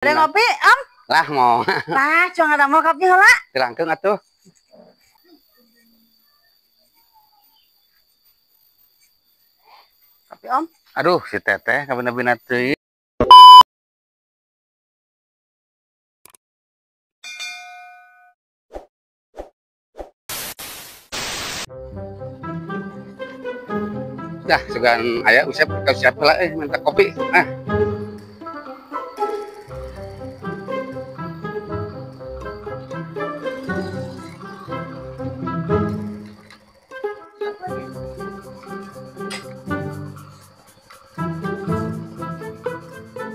Ada ngopi, Om? Lah mau. Lah, cuma ada mau kopi heula. Dilangkeung atuh. Kopi, Om. Aduh, si teteh kabina-bina teuing. Dah, sugan aya usep ka siap heula euy minta kopi. Ah.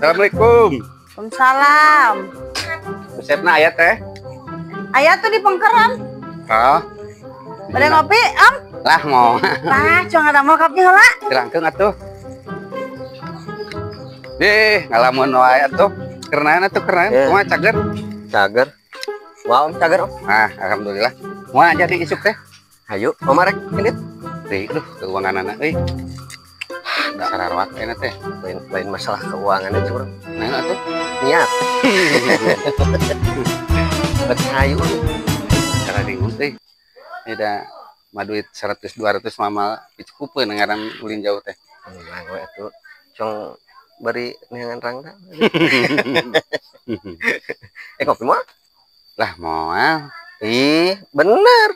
Assalamualaikum. Waalaikumsalam. Usepna aya teh? Aya tuh di pengkeran. Oh. Bade ngopi, Om? Lah mau. Lah, cuma ada mau kopi heula. Dilangkeung atuh. Deh, ngalamun wae atuh. Kernaeun atuh kernaeun. Kumaha cager? Cager. Wah, Om cager, Om. Nah, alhamdulillah. Moal jadi isuk teh. Hayu, Om arek indit. Deui, aduh, keuanganana euy. Sarawak enak teh. Lain masalah keuangan aja, Bro. Nah, atuh niat. Bet hayu. Cara bingung teh. Tidak mah duit 100 200 mama dicukupeun ngaran ulin jauh teh. Menang we atuh. Cong bari neangan rangda. Kopi moal? Lah moal. Ih, bener.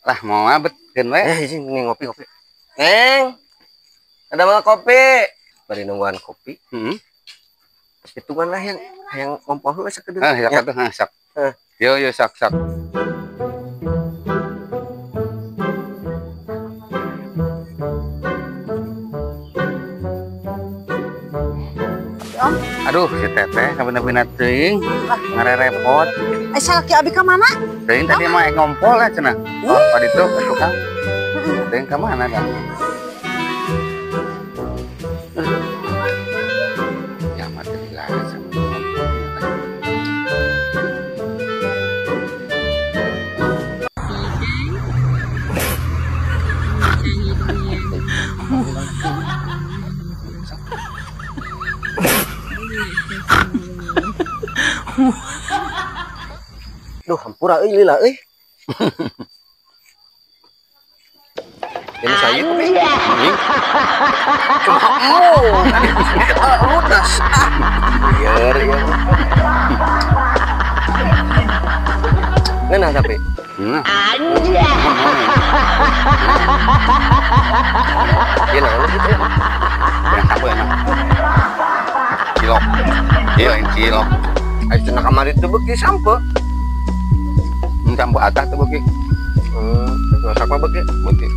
Lah moal betkeun we. Ini ngopi-ngopi. Neng. Ada mau kopi? Bari nungguan kopi. Hitungan lah yang ngompol heula sakedeung. Ah, sak atuh, sak. Yo yo sak sak. Om. Aduh, si teteh kabina-bina teuing ngarerepot. Salaki abi ka mana? Teuing tadi mah ngompol lah cenah. Oh, pa ditu ka tukang. Teuing ka mana dah? Ya mati lah sama. Duh, hampura euy lila euy. Ini saya kopi. Oh, ludas. Biar ya. Ngeunah tapi. Nah. Ieu naon gitu ya? Yang apa emang? Cilok. Iya, cilok. Ayo cenah kamari teu beuki sampe. Sampe atas teu beuki. Masak mah beuki. Beuki.